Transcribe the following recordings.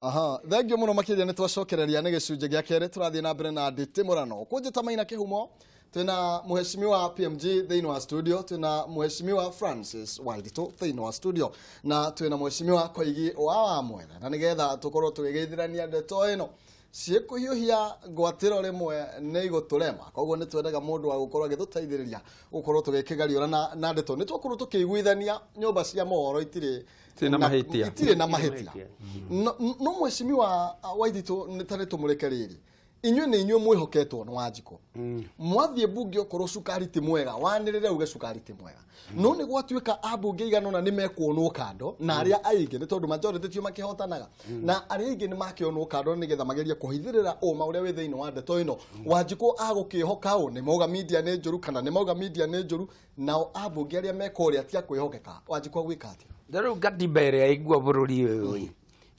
Aha, thank you muno makiria. Nĩ twacokereria nĩ gĩcunjĩ gĩa kerĩ, tũrathiĩ na mbere na ndĩtĩmũrano kũnjĩta Maina Kĩhumo. Twĩna Mheshimiwa PMG thĩinĩ wa studio, twĩna Mheshimiwa Francis Waititũ thĩinĩ wa studio, na twĩna Mheshimiwa Koigi wa Wamwetha, na nĩgetha tũkorwo tũgĩgeithĩrania ndeto ĩno ciĩkũhiũhia ngwatĩro rĩmwe nĩ igũtũrema. Koguo nĩ twendaga mũndũ wa gũkorwo agĩtũteithĩrĩria gũkorwo tũgĩkĩgariũra na ndeto. Nĩ twakorwo tũkĩiguithania nyũmba cia mohoro itirĩ Itirĩ na mahĩtia. Itirĩ na mahĩtia. No Mheshimiwa Waititũ, nĩ tarĩ tũmũreke rĩrĩ, inyuĩ nĩ inyuĩ mwĩhoketwo nĩ Wanjikũ, mwathiĩ mbunge okorwo cukari ti mwega wanĩrĩre uge cukari ti mwega, no nĩ gwatuĩka ambunge igana ũna nĩ mekuonwo kando na arĩa aingĩ, nĩ tondũ majority tio makĩhotanaga, na arĩa aingĩ nĩ makĩonwo kando nĩgetha magerie kũhithĩrĩra ũma ũrĩa wĩ thĩinĩ wa ndeto ĩno. Wanjikũ agũkĩhoka ũ? Nĩ mauga media nĩ njũru kana nĩ mauga media nĩ njũru, nao ambunge arĩa mekũrĩa ti a kwĩhokeka. Wanjikũ agwĩka atĩa? Rĩu katiba ĩrĩa ĩkuo bũrũri ũyũ ĩ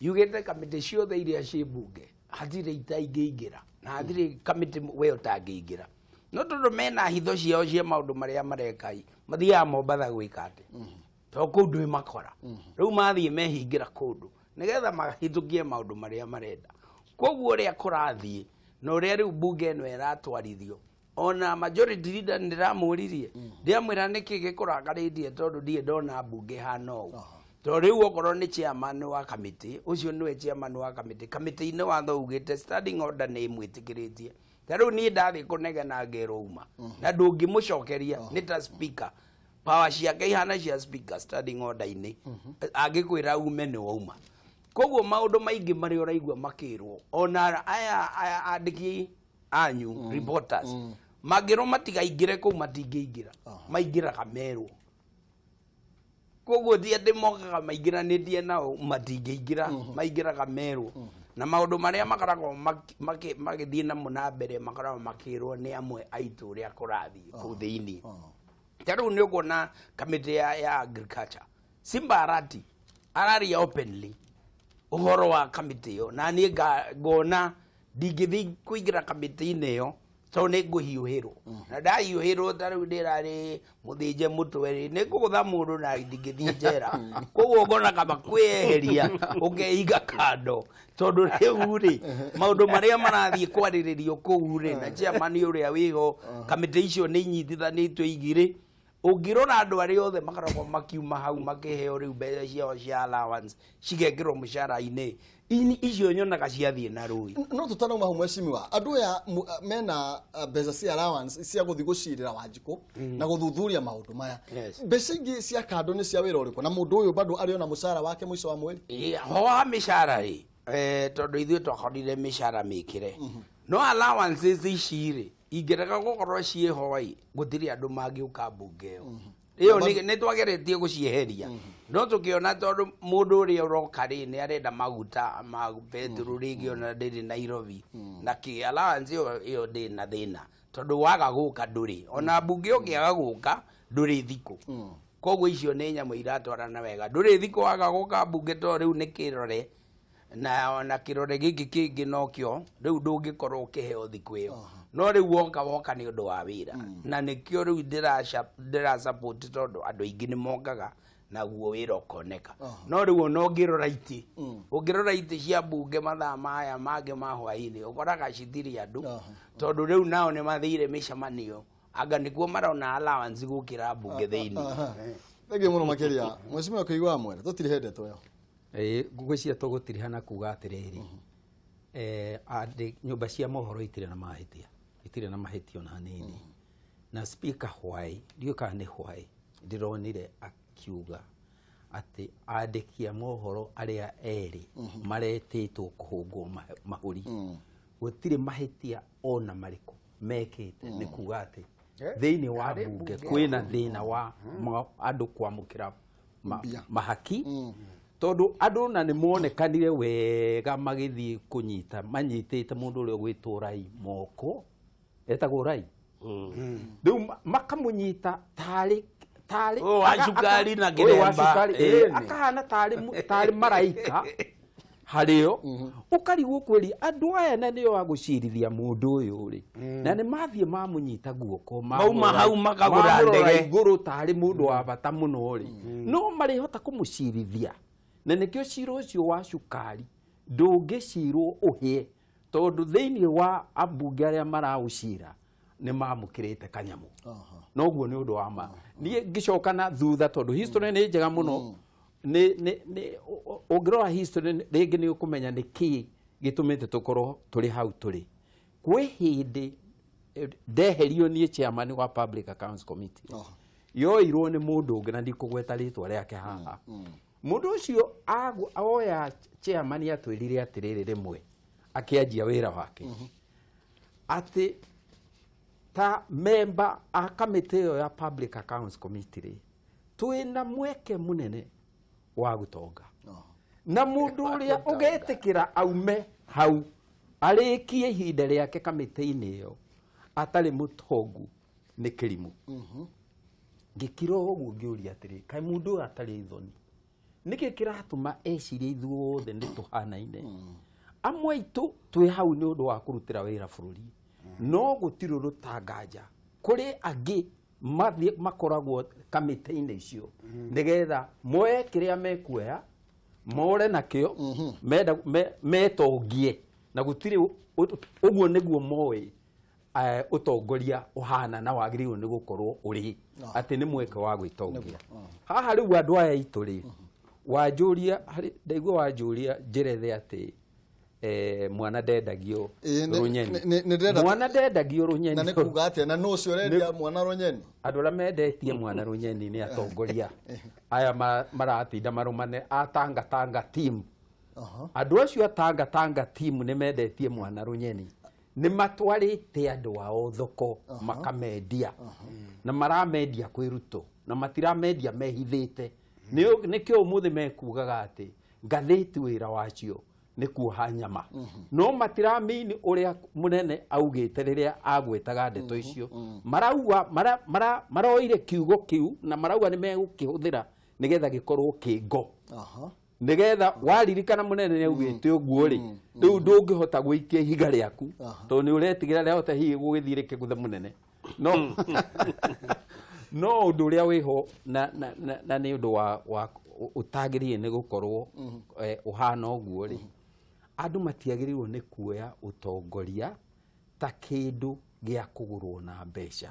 yugĩte kamĩtĩ ciothe iria ciĩ mbunge hatirĩ itaingĩingĩra na hatirĩ kamĩtĩ we ũtangĩingĩra, no tondũ mena hitho ciao cia maũndũ marĩa mareka ĩ, mathiaga Mombatha gwĩka atĩ to kũu ndwĩ makora. Rĩu mathiĩ mehingĩra kũndũ nĩgetha mahĩtũkie maũndũ marĩa marenda. Koguo ũrĩa kũrathiĩ na ũrĩa rĩu mbunge ĩno ĩratwarithio, ona majority leader ndĩramũririe, ndĩamwĩra nĩkĩ gĩkũrakarĩtie, tondũ ndirĩ ndona mbunge hana ũũ. Tondũ rĩu okorwo nĩ chairman wa kamĩtĩ ũcio, nĩwe chairman wa kamĩtĩ, kamĩtĩ-inĩ watho ugĩte standing order nĩ ĩmwĩtĩkĩrĩtie. Ta rĩu niĩ ndathiĩ kũnegena ngerwo uma na ndũngĩmũcokeria, nĩ ta speaker, power ciake ihana cia speaker standing order-inĩ, angĩkwĩra ume nĩ wauma. Koguo maũndũ maingĩ marĩa ũraigua makĩrwo, ona aya andĩki anyu reporters mangĩrwo matigaingĩre kũu matingĩingĩra, maingĩraga merwo. Koguo ti atĩ mokaga maingĩranĩtie nao, matingĩingĩra, maingĩraga merwo. Na maũndũ marĩa makoragwo magĩthiĩ namo na mbere makoragwo makĩrwo nĩ amwe aitũ ũrĩa kũrathiĩ kũu thĩinĩ. Ta rĩu nĩ ũkuona kamĩtĩ ya agriculture, Simba Arati araria openly ũhoro wa kamĩtĩ ĩyo, na niĩ ngona ndingĩthiĩ kũingĩra kamĩtĩ-inĩ ĩyo tondũ nĩ ngũhiũhĩrwo, na ndahiũhĩrwo ta rĩu ndĩrarĩ mũthĩnje mũtwe rĩ, nĩ ngũgũtha mũndũ na ndingĩthiĩ njera. Koguo ngona kaba kwĩyeheria ũkeiga kando, tondũ rĩu rĩ maũndũ marĩa marathiĩ kwarĩrĩrio kũu rĩ na chairman ũrĩa wĩho, kamĩtĩ icio nĩ inyitithanĩtio igĩrĩ. Ũngĩrora andũ arĩa othe makoragwo makiuma hau makĩheo rĩu mbeca ciao cia allowance cigekĩrwo mũcara-inĩ, icio nyonaga ciathiĩ na rũĩ. No tutanauma hau, mheshimiwa, andũ aya mena mbeca cia allowance cia gũthiĩ gũcirĩra Wanjikũ na gũthuthuria maũndũ maya, mbeca ingĩ cia kando nĩ cia wĩra ũrĩkũ, na mũndũ ũyũ bado arĩ ona mũcara wake mũico wa mweri? Ĩ, ho wa mĩcara rĩ, tondũ ithuĩ twakorire mĩcara mĩkĩre, no allowances ici rĩ ingĩrega gũkorwo ciĩho ĩ, gũtirĩ andũ mangĩũka mbunge ĩyo. Ĩyo nĩ twageretie gũcieheria, no tũkĩona tondũ mũndũ ũrĩa ũroka rĩ nĩ arenda maguta ma betũrũ rĩngĩ ona ndĩrĩ Nairobi na kĩ allowance ĩyo ndĩrĩ na thĩna, tondũ waga gũka ndũrĩ ona mbunge, ũngĩaga gũka ndũrĩ thikũ. Koguo icio nĩ nyamũ iratwarana wega, ndũrĩ thikũ waga gũka mbunge, tondũ rĩu nĩ kĩrore na ona kĩrore gĩkĩ kĩngĩ nokĩo rĩu ndũngĩkorwo ũkĩheo thikũ ĩyo. No rĩu woka nĩ ũndũ wa wĩra, na nĩkĩo rĩu ndĩra support, tondũ andũ aingĩ nĩ mokaga naguo wĩra ũkoneka. No rĩu ona ũngĩrora itĩ, ũngĩrora itĩ cia mbunge mathaa maya mangĩ ma hwaĩ-inĩ, ũkoraga citirĩ andũ, tondũ rĩu nao nĩ mathire mĩcemanio, anga nĩkuo marona allowance gũkĩra mbunge thĩinĩ. Thengiũ mũno makĩria, mheshimiwa Kĩigua Mwere, tũtirihe ndeto ĩyo. Ĩĩ, ngwĩciria tũgũtiriha na kuga atĩrĩrĩ, nyũmba cia mohoro itirĩ na mahĩtia, itirĩ na mahĩtia ona hanini. Na speaker hwaĩ, ndiũĩ kana nĩ hwaĩ, ndĩronire akiuga atĩ andĩki a mohoro arĩa erĩ maretĩtwo kũhũngwo mahũri gũtirĩ mahĩtia ona marĩkũ mekĩte. Nĩ kuga atĩ thĩinĩ wa harĩ mbunge mbunge. Kwĩna thĩna wa andũ kwamũkĩra Mbia. mahaki, tondũ andũ na nĩ monekanire wega magĩthiĩ kũnyita, manyitĩte mũndũ ũrĩa ũgwĩtwo Rai moko, etagwo Rai rĩu, makamũnyita tarĩ Ũyũ wa cukari na ũyũ wa kĩremba, cukari, ĩĩ. Akahana tarĩ maraika harĩo, ũkarigwo kwĩri andũ aya na nĩo agũcirithia mũndũ ũyũ rĩ, na nĩ mathiĩ mamũnyita guoko, Mauma hau makagũra mamũrora ndege. igũrũ tarĩ mũndũ wa bata mũno rĩ, no marĩhota kũmũcirithia? Na nĩkĩo cira ũcio wa cukari Ndũngĩcirwo ũhĩe tondũ thĩinĩ wa ambunge arĩa maraũcira nĩ mamũkĩrĩte kanyamũ. Noguo nĩ ũndũ wa ma. Niĩ ngĩcoka na thutha tondũ history nĩ njega mũno. Nĩ ũngĩrora history rĩngĩ nĩ ũkũmenya nĩ kĩĩ gĩtũmĩte tũkorwo tũrĩ hau tũrĩ. Kwĩ hĩndĩ ndeherio niĩ chairman wa Public Accounts Committee. Yoirwo nĩ mũndũ ũngĩ na ndikũgweta rĩtwa rĩake haha. Mũndũ ũcio oya chairman atwĩrire atĩrĩrĩ rĩmwe akĩanjia wĩra wake atĩ ta member a kamĩtĩ ĩyo ya Public Accounts Committee rĩ, twĩna mweke mũnene wa gũtonga. Na mũndũ ũrĩa ũgetĩkĩra aume hau arĩkie ihinda rĩake kamĩtĩ-inĩ ĩyo atarĩ mũtongu nĩ kĩrimũ. Ngĩkira ũguo ngĩũria atĩrĩ, kaĩ mũndũ ũyũ atarĩ thoni, nĩkĩ kĩratũma ecirie ithuothe nĩ tũhanaine? Amwe aitũ twĩ hau nĩ ũndũ wa kũrutĩra wĩra bũrũri, no gũtirĩ rũtanganja kũrĩ angĩ mathiĩ makoragwo kamĩtĩ-inĩ icio nĩgetha moe kĩrĩa mekuoya more nakĩo menda metongie, na gũtirĩ ũguo nĩguo moĩ ũtongoria ũhana na wagĩrĩirwo nĩ gũkorwo ũrĩ atĩ nĩ mweke wa gwĩtongia. Haha rĩu andũ aya aitũ rĩ, wanjũria ndaigua wanjũria njerethe atĩ mwana ndendagio rũnyeni. Mwana ndendagio rũnyeni. Na nĩ kuga atĩa? Na nũ ũcio ũrendia mwana rũnyeni? Andũ arĩa mendetie mwana rũnyeni nĩ atongoria aya maratinda marũmane a Tanga Tanga team. Andũ acio a Tanga Tanga team nĩ mendetie mwana rũnyeni. Nĩ matwarĩte andũ ao thoko makamendia, na maramendia kwĩ Ruto, na matiramendia mehithĩte. Nĩkĩo ũmũthĩ mekugaga atĩ ngathĩti wĩra wacio nĩ kuoha nyama, no matiramini ũrĩa mũnene augĩte rĩrĩa agwĩtaga ndeto icio. Marauga maroire kiugo kĩu na marauga nĩ megũkĩhũthĩra nĩgetha gĩkorwo kĩngo, nĩgetha waririkana mũnene nĩ augĩte ũguo rĩ, rĩu ndũngĩhota gũikia ihiga rĩaku tondũ nĩ ũretigĩra rĩahota hihi gũgĩthiĩ rĩkĩgũthe mũnene. No no ũndũ ũrĩa wĩho na nĩ ũndũ wa ũtagĩrĩire nĩ gũkorwo ũhana ũguo rĩ, andũ matiagĩrĩirwo nĩ kuoya ũtongoria ta kĩndũ gĩa kũgũrwo na mbeca.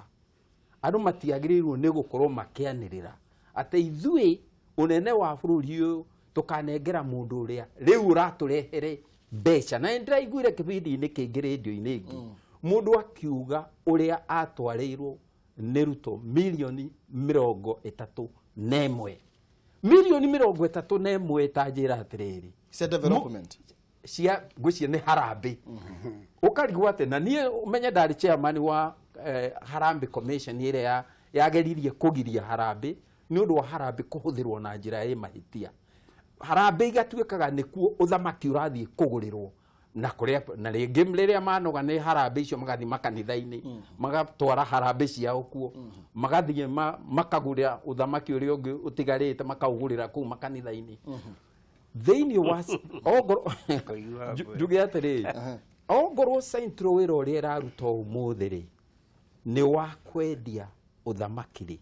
Andũ matiagĩrĩirwo nĩ gũkorwo makĩanĩrĩra atĩ ithuĩ ũnene wa bũrũri ũyũ tũkanengera mũndũ ũrĩa rĩu ũratũrehere mbeca. Na nĩndĩraiguire kĩbindi-inĩ kĩngĩ rĩndiũ-inĩ ĩngĩ mũndũ akiuga ũrĩa atwarĩirwo nĩ Ruto milioni 31. Milioni 31 ta njĩra atĩrĩrĩ, cia development cia ngwĩciria nĩ harambĩ. Ũkarigwo atĩ na niĩ ũmenye ndarĩ chairman wa Harambee Commission ĩrĩa yageririe kũgiria harambĩ nĩ ũndũ wa harambĩ kũhũthĩrwo na njĩra ĩ mahĩtia. Harambĩ igatuĩkaga nĩkuo ũthamaki ũrathiĩ kũgũrĩrwo na kũrĩa, na rĩngĩ rĩrĩa manoga nĩ harambĩ icio magathiĩ makanitha-inĩ magatwara harambĩ ciao kuo, magathiĩ makagũrĩra ũthamaki ũrĩa ũngĩ ũtigarĩte makaũgũrĩra kũu makanitha-inĩ. Thĩinĩ wa ongorwo njuge atĩrĩrĩ, ongorwo Central wĩra ũrĩa ĩraruta ũmũthĩ rĩ nĩ wa kwendia ũthamaki rĩ,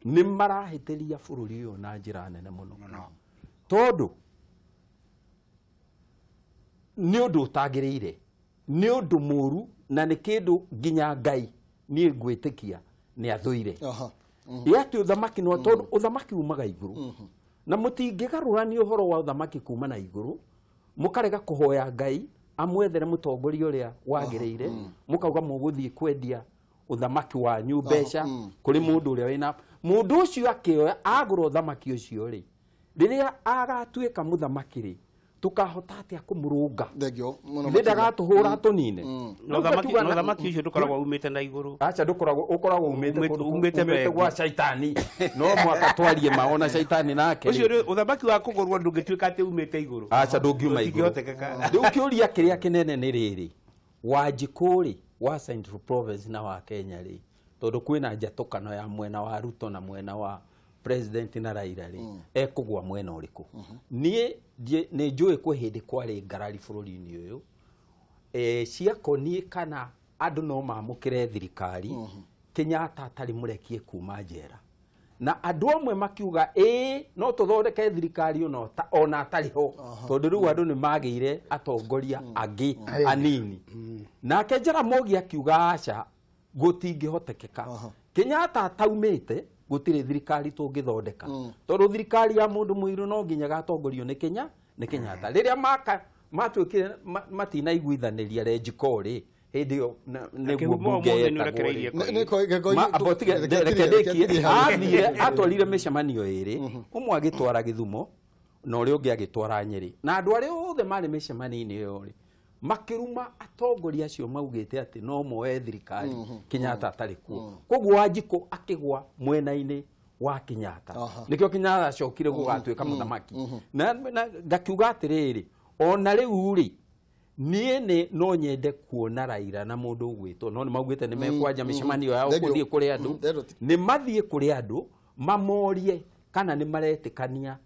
nĩ marahĩtĩria bũrũri ũyũ na njĩra nene mũno, tondũ nĩ ũndũ ũtagĩrĩire, nĩ ũndũ mũru, na nĩ kĩndũ nginya Ngai niĩ ngwĩtĩkia nĩ athũire. Ĩ atĩ ũthamaki no tondũ ũthamaki umaga igũrũ, na mũtingĩgarũrania ũhoro wa ũthamaki kuma na igũrũ, mũkarega kũhoya Ngai amwethere mũtongoria ũrĩa wagĩrĩire, mũkauga mũgũthiĩ kwendia ũthamaki wanyu mbeca kũrĩ mũndũ ũrĩa wĩna mũndũ ũcio akĩoya agũra ũthamaki ũcio rĩ, rĩrĩa agatuĩka mũthamaki rĩ, tukahota atĩa kũmũrũnga? Ithe ndagatũhũra tũnine. Ũthamaki ũcio ndũkoragwo umĩte na igũrũ. Aca ndũkoragwo, ũkoragwo umĩte gwa caitani. No mwaka twarie ma ona caitani nake. Ũcio ũthamaki wa kũgũrwo ndũngĩtuĩka atĩ umĩte igũrũ. Aca ndũngiuma igũrũ. Rĩu kĩũria kĩrĩa kĩnene nĩ rĩrĩ, Wanjikũ rĩ wa Central Province na wa Kenya rĩ, tondũ kwĩna njatũkano ya mwena wa Ruto na mwena wa President na Raila rĩ, ekũgwa mwena ũrĩkũ? Niĩ nĩ njũĩ kwĩ hĩndĩ kwarĩ ngarari bũrũri-inĩ ũyũ ciakoniĩ kana andũ no mamũkĩre thirikari Kenyatta atarĩ mũrekie kuma njera. Na andũ amwe makiuga ĩĩ no tũthondeke thirikari ona atarĩ ho, tondũ rĩu andũ nĩ magĩire atongoria angĩ anini. Nake Jaramogi akiuga aca, gũtingĩhotekeka. Kenyatta ataumĩte gũtirĩ thirikari tũngĩthondeka, tondũ thirikari ya mũndũ mũirũ no nginya gatongorio nĩ Kenya, nĩ Kenyatta. Rĩrĩa matuĩkire matinaiguithanĩria Renjiko rĩ, hĩndĩ ĩyo nĩguo mbunge yetagwo. Reke ndĩkie. Athire atwarire mĩcemanio ĩrĩ, ũmwe agĩtwara Gĩthumo na ũrĩa ũngĩ agĩtwara Nyĩrĩ, na andũ arĩa othe marĩ mĩcemanio-inĩ ĩyo rĩ makĩruma atongoria acio maugĩte atĩ no moe thirikari Kenyatta atarĩ kuo. Koguo Wanjikũ akĩgwa mwena-inĩ wa Kenyatta, nĩkĩo Kenyatta acokire gũgatuĩka mũthamaki. Na ngakiuga atĩrĩrĩ, ona rĩu rĩ niĩ nĩ no nyende kuona Raila na mũndũ ũgwĩtwo, no nĩ maugĩte nĩ mekwanja mĩcemanio yao gũthiĩ kũrĩ andũ, nĩ mathiĩ kũrĩ andũ mamorie kana nĩ maretĩkania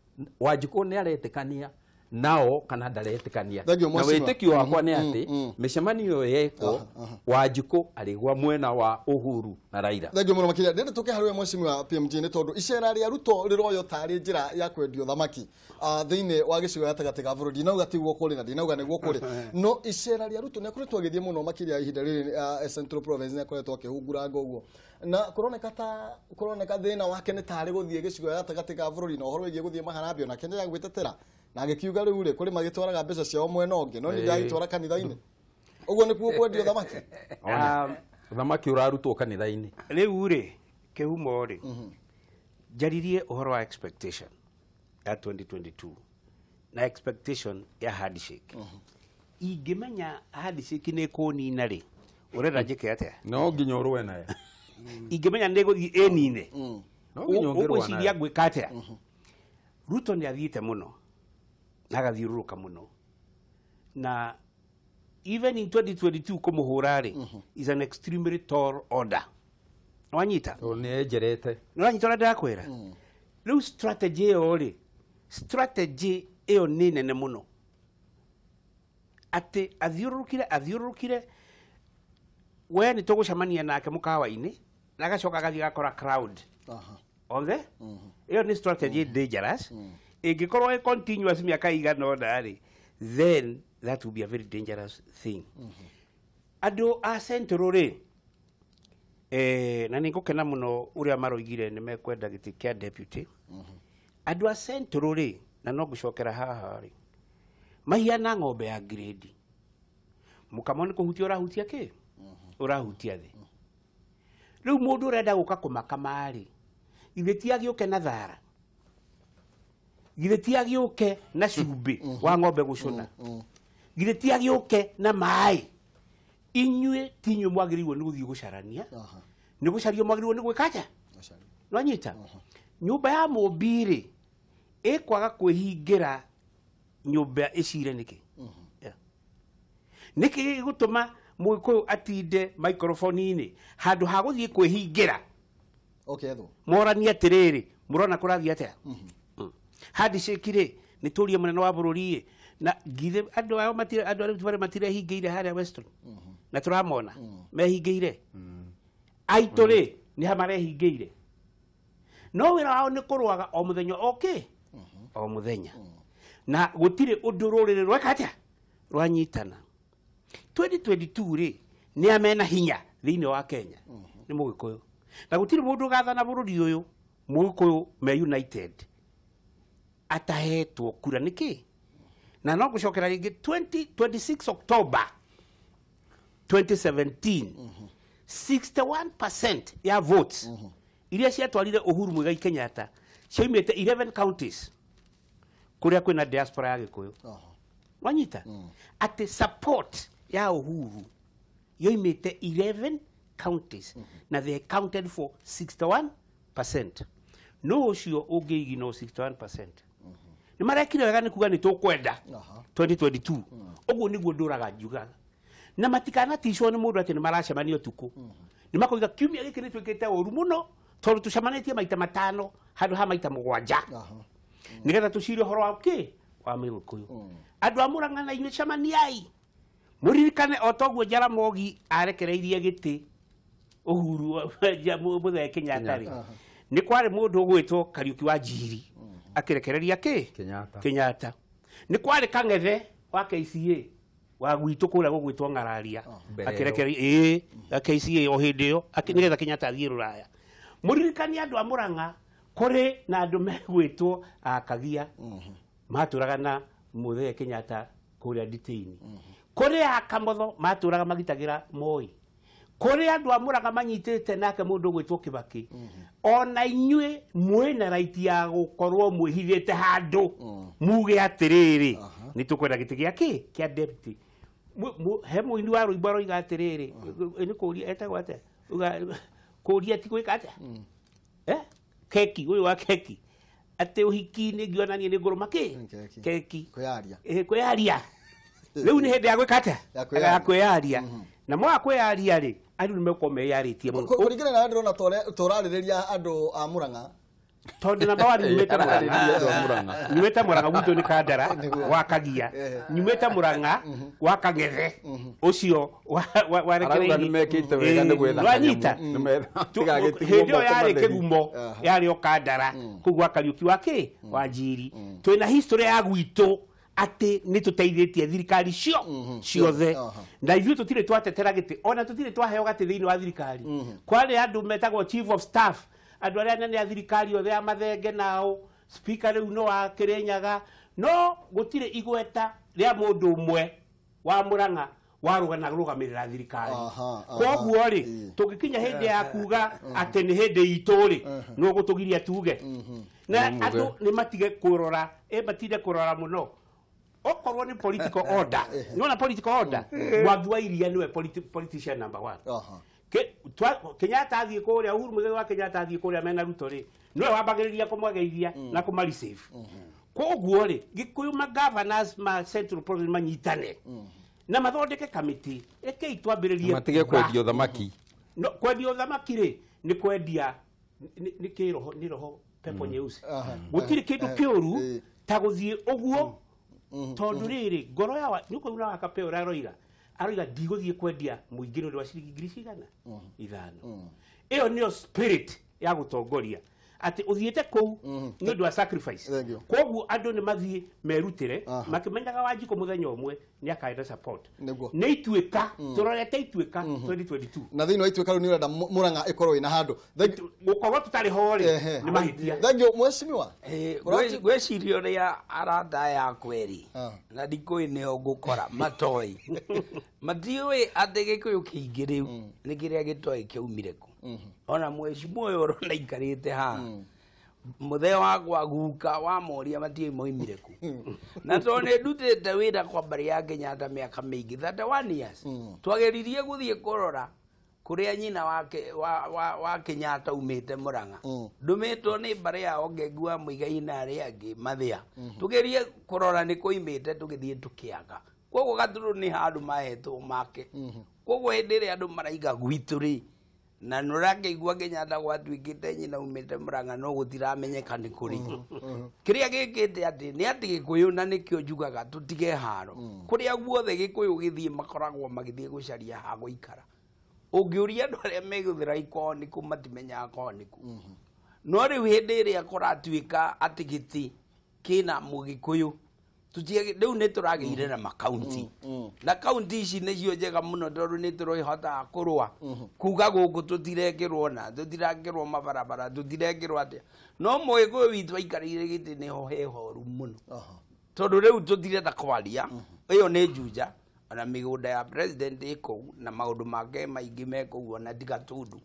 Wanjikũ nĩ aretĩkania nao kana ndaretĩkania. Na wĩtĩkio wakwa nĩ atĩ mĩcemanio yekwo Wanjikũ arĩgwa mwena wa Uhuru na Raila. Thengio mũno makĩria. Ndĩrenda tũke harĩ we mheshimiwa PMG, nĩ tondũ icera rĩa Ruto rĩroywo tarĩ njĩra ya kwendio thamaki thĩinĩ wa gĩcigo gatagatĩ ga bũrũri. Ndinauga tiguo kũrĩ na ndinauga nĩguo kũrĩ, no icera rĩa Ruto nĩ akoretwo agĩthiĩ mũno makĩria ihinda rĩrĩ Central Province, nĩ akoretwo akĩhunguranga ũguo, na kũroneka ta kũroneka thĩna wake nĩ tarĩ gũthiĩ gĩcigo gatagatĩ ga bũrũri na ũhoro wĩgiĩ gũthiĩ maharambĩ, onake nĩ agwĩtetera na agĩkiuga rĩu rĩ kũrĩ magĩtwaraga mbeca ciao mwena ũngĩ, no nĩ ndagĩtwara kanitha-inĩ. Ũguo nĩkuo kwendio thamaki. Thamaki ũrarutwo kanitha-inĩ. Rĩu rĩ kĩhumo rĩ njaririe ũhoro wa expectation ya 2022 na expectation ya handshake. Ingĩmenya handshake nĩ ĩkũnina rĩ, ũrenda njĩke atĩa? No nginya ũrũe nayo. Ingĩmenya nĩ ĩgũthiĩ ĩnine, ũgwĩciria ngwĩka atĩa? Ruto nĩ athiĩte mũno na agathiũrũrũka mũno, na even in 2022 kũmũhũra rĩ is an extremely tall order. Wanyita? Nĩ enjerete. Nĩwanyita ũrĩa ndĩrakwĩra? Rĩu strategy ĩyo rĩ, strategy ĩyo nĩ nene mũno, atĩ athiũrũrũkire we nĩ tũgũcemania nake mũkawa-inĩ na agacoka agathiĩ agakora crowd othe. Ĩyo nĩ strategy dangerous. Ĩngĩkorwo ĩ continuous mĩaka ĩigana ũna rĩ, then that will be a very dangerous thing. Andũ a Central rĩ, na nĩ ngũkena mũno ũrĩa maroigire nĩ mekwenda gĩtĩ kĩa deputy. Andũ a Central rĩ, na no ngũcokera haha rĩ, mahiana ng'ombe ya grade. Mũkamo nĩ kũhutia ũrahutia kĩ? Ũrahutia thĩ. Rĩu mũndũ ũrenda gũka kũmakama rĩ, githĩ ti agĩũke na thara, githĩ ti agĩũke na cumbĩ wa ng'ombe gũcũna, githĩ ti agĩũke na maĩ. Inyuĩ ti inyuĩ mwagĩrĩirwo nĩ gũthiĩ gũcarania, nĩ gũcario mwagĩrĩirwo nĩ gwĩka atĩa? Nĩwanyita? Nyũmba ya mũmbi rĩ, ĩkwaga kwĩhingĩra nyũmba ĩcire nĩkĩ? Nĩkĩ gĩgũtũma Mũgĩkũyũ atinde microphone-inĩ handũ ha gũthiĩ kwĩhingĩra? Moranie atĩrĩrĩ, mũrona kũrathiĩ atĩa? Handshake rĩ, nĩ tũrie mũnene wa bũrũri ĩ, na githĩ andũ ao matire, andũ arĩa matirehingĩire harĩa Western, na tũramona mehingĩire. Aitũ rĩ nĩ ha marehingĩire, no wĩra wao nĩ kũrũaga o mũthenya o mũthenya, na gũtirĩ ũndũ rũrĩrĩ rweka atĩa rwanyitana. 2022 rĩ nĩ amena hinya thĩinĩ wa Kenya nĩ Mũgĩkũyũ, na gũtirĩ mũndũ ũgathana bũrũri ũyũ Mũgĩkũyũ me united atahetwo kura nĩkĩ? Na no ngũcokera rĩngĩ 26 October 2017, 61% ya votes iria ciatwarire Uhuru Muigai Kenyatta ciaumĩte 11 counties kũrĩa kwĩna diaspora ya Gĩkũyũ. Wanyita? Atĩ support ya Uhuru yoimĩte 11 counties na they accounted for 61%. No ũcio ũngĩigino 61%. Nĩ marekire wega nĩ kuga nĩ tũkwenda 2022. Ũguo nĩguo ndũraga njugaga. Na matikanaticwo nĩ mũndũ atĩ nĩ maracemania ũtukũ. Nĩ makoiga kiumia gĩkĩ nĩ twĩkĩte ũru mũno tondũ tũcemanĩtie maita 5 handũ ha maita 7. Nĩgetha tũcire ũhoro wa kĩ? Wa Mũgĩkũyũ. Andũ a Mũrang'a na inyuĩ cemaniai. Mũririkane o toguo Jaramogi arekereirie gĩtĩ Uhuru Mũthee Kenyatta rĩ. Nĩ kwarĩ mũndũ ũgwĩtwo Kariũki wa Njiri akĩrekereria kĩ Kenyatta. Nĩ kwarĩ Kang'ethe wa KCA wa gwitũ kũrĩa gũgwĩtwo Ng'araria akĩrekereria KCA o hĩndĩ ĩyo nĩgetha Kenyatta athiĩ Rũraya. Mũririkanie andũ a Mũrang'a kũrĩ na andũ megwĩtwo Akagia matũraga na Mũthee Kenyatta kũrĩa Nditĩini. Kũrĩ Akamotho matũraga magitagĩra Moi. Kũrĩ andũ a Mũrang'a manyitĩte nake mũndũ ũgwĩtwo Kibaki. Ona inyuĩ mwĩna right ya gũkorwo mwĩhithĩte handũ muge atĩrĩrĩ nĩ tũkwenda gĩtĩ gĩa kĩ kĩa deputy. He mũini wa rwĩmbo aroiga atĩrĩrĩ nĩ kũria etagwo atĩa kũria ti gwĩka atĩa keki ũyũ wa keki atĩ ũhiki-inĩ ngĩonania nĩ ngũrũma kĩ keki kwĩyaria rĩu nĩ hĩndĩ ya gwĩka atĩa ya kwĩyaria na mwaga kwĩyaria rĩ andũ nĩ megũkorwo meyarĩtie mũno kũringana na ndĩrona tũrarĩrĩria andũ a Mũrang'a tondũ namba wani nyumĩte Mũrang'a nyumĩte Mũrang'a gwitũ nĩ Kandara wa Kagia nyumĩte Mũrang'a wa Kang'ethe ũcio warekereirie hĩndĩ ĩyo yarĩ kĩgumo yarĩ o Kandara kũu gwa Kariũki wa kĩ wa Njiri. Twĩna history ya gwitũ atĩ nĩ tũteithĩtie thirikari ciothe na ithuĩ tũtirĩ twatetera gĩtĩ ona tũtirĩ twaheo gatĩ thĩinĩ wa thirikari. Kwarĩ andũ metagwo chief of staff andũ arĩa anene a thirikari othe a Mathenge nao speaker rĩu no wa Kĩrĩnyaga no gũtirĩ igweta rĩa mũndũ ũmwe wa Mũrang'a warũgamĩrĩra thirikari. Koguo rĩ tũngĩkinya hĩndĩ ya kuga atĩ nĩ hĩndĩ itũ rĩ no gũtũgiria tuge na andũ nĩ matige kũrora matinde kũrora mũno okorwo nĩ political order nĩwona political order Mwangi wa Iria nĩwe politician number one. Kenyatta athiĩ kũrĩa Uhuru Muigai wa Kenyatta athiĩ kũrĩa mena Ruto rĩ nĩwe wambagĩrĩria kũmwageithia na kũmareceive. Koguo rĩ Gĩkũyũ ma governors ma Central Province manyitane na mathondeke kamĩtĩ rekei twambĩrĩrie matige kwendia ũthamaki. No kwendia ũthamaki rĩ nĩ kwendia nĩ kĩroho nĩ roho pepo nyeusi. Gũtirĩ kĩndũ kĩũru ta gũthiĩ ũguo tondũ rĩrĩ ngoro ya nĩ ũkũigua Wakapee ũrĩa aroiga aroiga ndigũthiĩ kwendia mũingĩ nĩ ũndũ wa ciringi ngiri cigana 5. Ĩyo nĩyo spirit ya gũtongoria atĩ ũthiĩte kũu nĩ ũndũ wa sacrifice. Koguo andũ nĩ mathiĩ merutĩre makĩmenyaga Wanjikũ mũthenya ũmwe nĩ akaenda support. Nĩ ituĩka tũrorete ituĩka 2022 na thĩinĩ wa ituĩka rĩu nĩ ũrenda Mũrang'a ĩkorwo ĩna handũ gũkorwo tũtarĩ ho rĩ nĩ mahĩtia. Thank you mheshimiwa. Ngwĩciria ũrĩa arata yakwa erĩ na ndikũĩ nĩo ngũkora matoĩ matiũĩ atĩ Gĩkũyũ kĩingĩ rĩu nĩ kĩrĩa gĩtoĩ kĩaumire kũ. Ona mheshimiwa ũyũ ũrona aikarĩte haha mũthee wakwa guka wa moria matiũĩ moimire kũ. Na tondũ nĩ ndutĩte wĩra kwa mbarĩ ya Kenyatta mĩaka mĩingĩ 31 years twageririe gũthiĩ kũrora kũrĩa nyina wa Kenyatta umĩte Mũrang'a ndũmĩtwo nĩ mbarĩ yao Ngengu wa Muigai na arĩa angĩ Mathĩa tũgerie kũrora nĩ kũimĩte tũgĩthiĩ tũkĩaga. Koguo Gaturũ nĩ handũ mahetwo make. Koguo hĩndĩ ĩrĩa andũ maraiga gwitũ rĩ na nĩ ũrakĩigua Kenyatta gwatuĩkĩte nyina umĩte Mũrang'a no gũtiramenyeka nĩ kũrĩ. Kĩrĩa gĩkĩte atĩ nĩ atĩ Gĩkũyũ na nĩkĩo njugaga tũtige haro kũrĩa guothe Gĩkũyũ gĩthiĩ makoragwo magĩthiĩ gũcaria ha gũikara. Ũngĩũria andũ arĩa megũthĩra kwao nĩkũ matimenyaga kwao nĩkũ. No rĩu hĩndĩ ĩrĩa kũratuĩka atĩ gĩtĩ kĩna Mũgĩkũyũ rĩu nĩ tũragĩire na makaunti na kaunti ici nĩcio njega mũno tondũ nĩ tũrĩhotaga kũrũa kuga gũkũ tũtirekĩrwo na tũtirakĩrwo mabarabara tũtirekĩrwo atĩa no Mũgĩkũyũ witũ aikarĩire gĩtĩ nĩho he horu mũno tondũ rĩu tũtirenda kwaria ĩyo nĩ Juja ona mĩgũnda ya president ĩ kũu na maũndũ make maingĩ me kũu ona ti Gatundu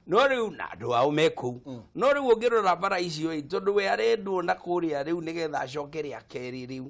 no rĩu na andũ ao me kũu no rĩu ũngĩrora bara icio ĩ tondũ we arendwo na kũrĩa rĩu nĩgetha acoke rĩa kerĩ rĩu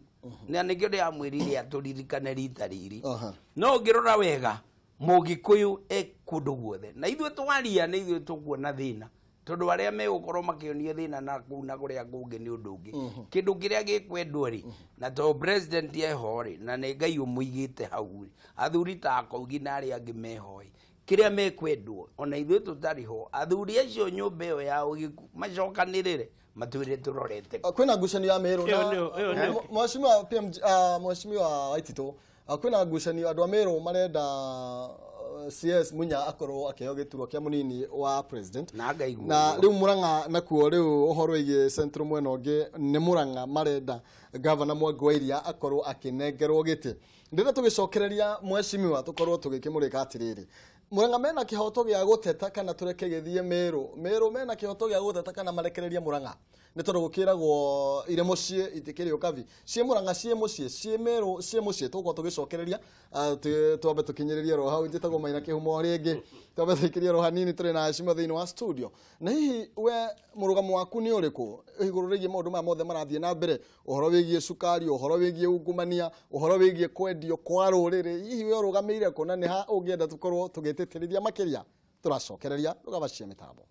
na nĩkĩo ndĩramwĩrire atũririkane rita rĩrĩ no ũngĩrora wega Mũgĩkũyũ e kũndũ guothe na ithuĩ twaria nĩ ithuĩ tũkuona thĩna tondũ arĩa megũkorwo makĩonio thĩna na kũu na kũrĩa kũngĩ nĩ ũndũ ũngĩ kĩndũ kĩrĩa gĩkwendwo rĩ na tondũ president eho rĩ na nĩ Ngai ũmũigĩte hau rĩ athuri ta Akaugi na arĩa angĩ meho ĩ kĩrĩa mekwendwo ona ithuĩ tũtarĩ ho athuri acio nyũmba ĩyo ya ũgĩku macokanĩrĩre matwĩre tũrorete. Kwĩna ngucanio ya Meru na mheshimiwa PMG mheshimiwa Waititũ kwĩna ngucanio andũ a Meru marenda CS Munya akorwo akĩheo gĩturwa kĩa mũnini wa president. Na ngaigua na ũguo. Rĩu Murang'a nakuo, rĩu ũhoro wĩgiĩ Central mwena ũngĩ nĩ Murang'a marenda gavana Mwangi wa Iria akorwo akĩnengerwo gĩtĩ. Ndĩrenda tũgĩcokereria mheshimiwa tũkorwo tũgĩkĩmũrĩka atĩrĩrĩ, Murang'a mena kĩhoto gĩa gũteta kana tũreke gĩthiĩ Meru? Meru mena kĩhoto gĩa gũteta kana marekererie Murang'a? Nĩ tondũ gũkĩragwo irĩ mũciĩ itikĩrĩ ũkabi, ciĩ Murang'a ciĩ mũciĩ, ciĩ Meru ciĩ mũciĩ. Tũgũkorwo tũgĩcokereria, twambe tũkinyĩrĩrie ro hau. Njĩtagwo Maina Kĩhumo rĩngĩ, twambe tũikĩrie ro hanini. Tũrĩ na heshima thĩinĩ wa studio. Na hihi we mũrũgamo waku nĩ ũrĩkũ igũrũ rĩgiĩ maũndũ maya mothe marathiĩ na mbere, ũhoro wĩgiĩ cukari, ũhoro wĩgiĩ ungumania, ũhoro wĩgiĩ kwendio kwa rũrĩrĩ? Hihi we ũrũgamĩire kũ na nĩ ha ũngĩenda tũkorwo tũgĩtĩtĩrithia makĩria? Tũracokereria, ndũgabacie mĩtambo.